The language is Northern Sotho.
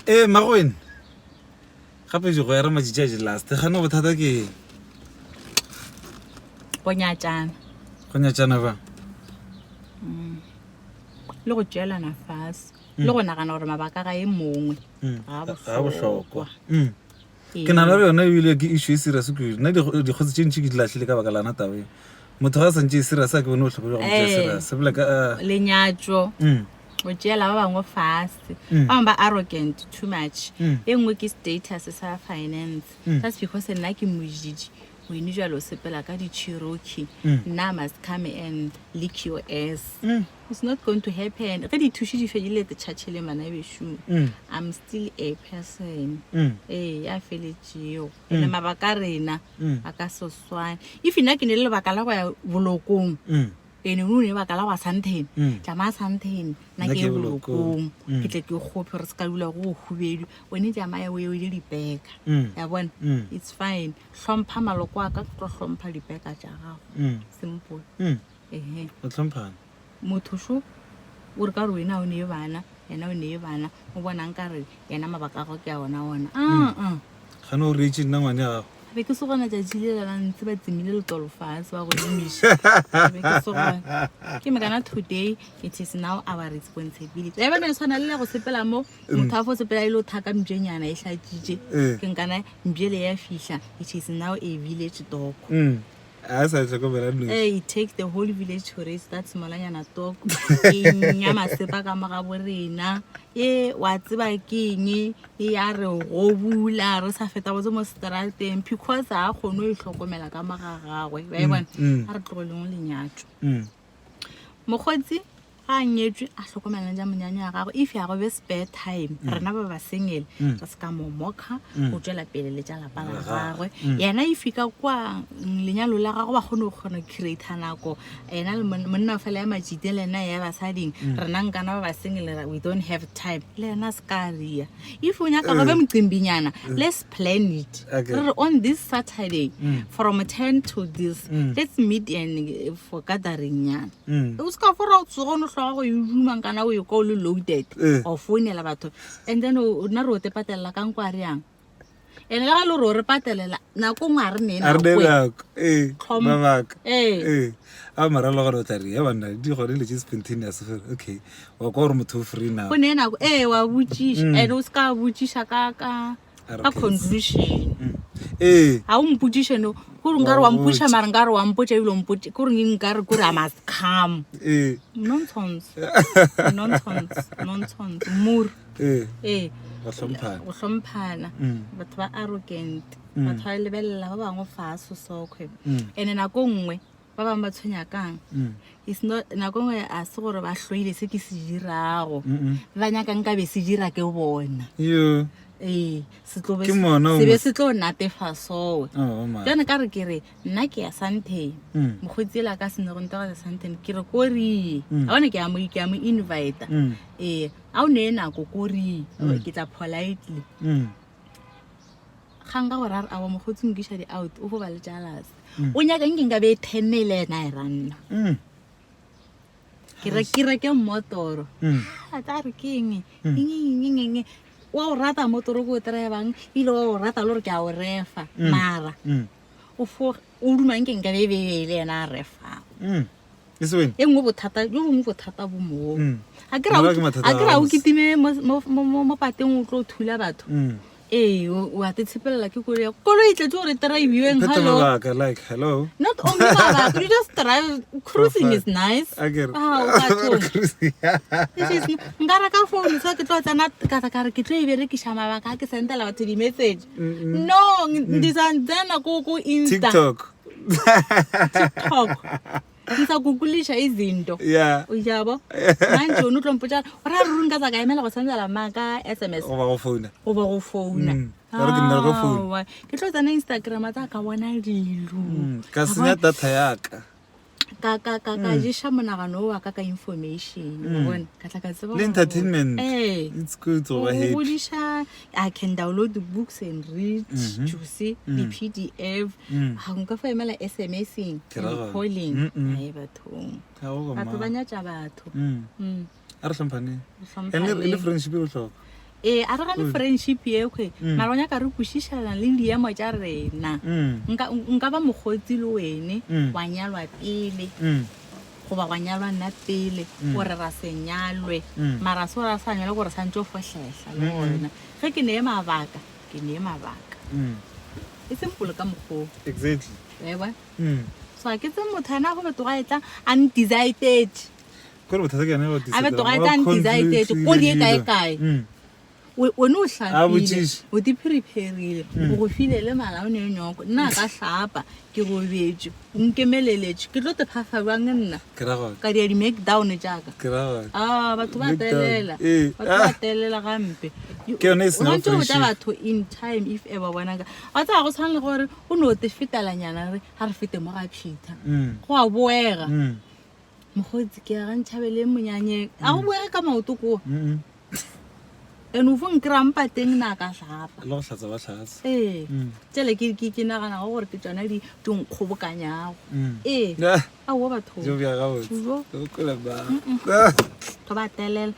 Ee, Magwene. Gape di go era matšatši a di last. Gane bothata ke eng? Go nyatšana. Go nyatšana ba? Le go tšeelana fase. Le go nagana gore mabaka ga e mongwe. Ga Ga bohlokwa. Ke nagana gore yona ebile ke issue e serious kudu. Nna dikgotsi tše ntši ke di lahlile ka baka lana taba e. Motho ga a sa ntšee serious a ke bone bohlokwa bja go mo tšea serious. Bjale ka Lenyatšo. O tšeela ba bangwe fase. Ba bangwe ba arrogant too much. E nngwe ke status sa finance. That's because nna ke mojiji. Wene jwale o sepela ka di-Cherokee. Nna I must come and lick your ass. It's not going to happen. Ge dithuši di fedile the church le bana bešo. I'm still a person. Ee, ya feletšego. Ene mabaka a rena a ka se swane. If nna ke ne le lebaka la go ya bolokong, ene o ne lebaka la go ya Sandton, tsamaya Sandton, nna ke ye bolokong. Ke tle ke kgope gore se ka dula go hubedu. Wene tsamaya o ye o je dipeka. Ya bona? It's fine. Hlompha maloko a ka, ke tlo hlompha dipeka tša gago. Simple. Ehe. O hlomphana. Motho šo o re ka gore wena o ne bana, yena o ne bana, o bona nkare yena mabaka a gagwe ke a ona ona. Aa. Gane o reetše nna ngwane ya gago. Be ke se gona tšatši le la ntse ba tsemile letolo fase ba go emiša. Be ke se gona. Ke mekana today it is now our responsibility. Ya bana e tshwana le la go sepela mo motho a fo sepela e le o thaka mpjenyana e hlatšitše. Ke nkana mpjele ya fihla it is now a village dog. A sa hlokomela noši. Hey, it takes the whole village to raise that smallanyana dog. E nya masepa ka mo ga bo rena. E wa tseba ke eng e ya re gobula re sa feta botse mo strateng because a kgone go e hlokomela ka mo ga gagwe. Ba e bona? A re tlogeleng lenyatšo. Mokgotsi ga a nyetšwe a hlokomelana ja monyanya wa gagwe if ya go be spare time mm. rena ba ba sengele mm. re se ka mo mokha mm. go tšwela pele le tša lapa la gagwe yena if ka kwa lenyalo la gagwe ba kgone go kgona create nako yena le monna fela ya majite le ena ya basading rena nkana ba ba sengele we don't have time le yena se ka ria if o nyaka go be mocimbinyana let's plan it re re on this saturday from 10 to this let's meet and eh, for gathering nyana mm. o se ka fora o tsoga o no tlhoga go e dumang kana o e kwa o le loaded eh. o founela batho and then nna re o te patelela kang kwa re yang ene le ga le gore o re patelela nako nngwe a re nee nako eh, mabaka ee a mara le gore o tla re ya banna di gone le tse spontaneous fela okay wa kwa gore motho o free now go nee nako ee wa botšiša mm. and o se ka botšiša ka ka ka conclusion mm. ee ga o mpotšiše no kore nkare wa mpotšiša mara nkare wa mpotša ebile mpotše kore nkare kore i must come ee nonsense nonsense nonsense mur ee ee go hlomphana go hlomphana mm. batho ba arrogant mm. batho ba lebelela ba bangwe faso sokhwe ene nako nngwe ba bangwe ba tshwenya kang mm. It's not nako nngwe a se gore ba hloile se ke se dirago ba nyaka nka be se dira ke bona yo ee se tlo be Ke mona o se be mos- se tlo natefa sowe oh my jane ka re ke re nna ke ya santeng Mm. mokgweetsi ela ka sene go ntega santeng ke re ko reye Mm. a bone ke a mo ke a mo invita Mm. ee a o nee nako ko reye Mm. ke tla politely Mm. Kgang ka gore a re awa mokgotsi o nkiša di-out o fo ba le jealous o nyaka nke nka be e thenne le ena e ranna Mm. ke re ke reke mmotoro Mm. a tla re ke eng eng eng eng eng wa o rata motoro ko o trebang ebile wa o rata le gore ke a o refa mara Mm. o fo o duma nke nka be e be e le ena a refang Mm. E se wena? e nngwe bothata jo bongwe bothata bo moo Mm. a ke ra Mara ke mathata a ke ra a o gago. kitime mo- mo- mo mo- mo pateng o tlo thula batho Mm. ee o o a te tshepelela ke koloi ya koloi e tletse gore driviweng Phetha hello mabaka like hello. not only mabaka you just drive cruising is nice A ke re. Ah, o bathong. Cruising. It is n- nka reka phone so ke tlo tsena ka tla ka re ke tlo e berekiša mabaka a ke sendela batho di-message no ndisantsena ko ko insta TikTok. tiktok ngisagugulisha izinto Yeah. uyabo manje wona o tlo mpotša o ra ruri nka tsa ka emela go sendela maka sms Goba go founa. goba go founa Mm. Ka re ke nna go founa. Aowa, ke tlo tsena instagram tsa ka bona dilo Mm, Ka senya data ya ka. ka ka ka ka ješa monagano wa ka ka information wa bona ka tla ka tseba Le gore- entertainment. ee It's good to go ba happy. godiša i can download the books and read Mhm. juicy di-pdf Mm. ga nka fo emela sms-ing Ke ra and gona. calling Mm-mm. ae bathong Ga go batho ba mang. nyatša batho Mm. Mm, A re hlompaneng. re And le- le hlompaneng. friendship e bohlokwa. Ee, a re gane friendship yekhwe, mara o nyaka re kwešišana le diemo tša rena. Nka, nka ba mokgotsi le wene, wa nyalwa pele, goba gwa nyalwa nna pele, gore ra se nyalwe. Mara se gore a sa nyalwe gore santše o fohlehla le gona. Ge ke nee mabaka, ke nee mabaka. E simple ka mokgoo. Exactly. Wa e bona? So a ke tse motho ena go betoga etla a ndecided. Kore bothata ke yone go A betoga etla a ndecided, ko di ye kae kae. Wene o hlapile, o di prepare-ile, o go file le mala o ne nyoko. Nna ka hlapa, ke robetše, o nkemeleletše. Ke tlo te phafa bjang nna? Ke ra gore. Ka dia di make down tša ka. Ke ra gore. Ah, batho ba telela. Batho ba telela gampe. Ke yone e sena O tshwanetse go botša batho in time if ever bona ka. Wa tseba go tshwana le gore o no te fetelanyana re ga re fete mo ga Peter. Go a boega. Mokgotsi ke ya ga ntšhabeleng monyanyeng. A go boege ka maoto koa. And o fo nkry-a mpateng na ka hlapa. Le go hlatsa ba hlatsa. Ee. Tšele ke ke ke naganago gore ke tšona di di nkgobokanyago. Ee. Aowa batho. Jo bja gabotse. Jo. O kwele ba. Tlo ba telela.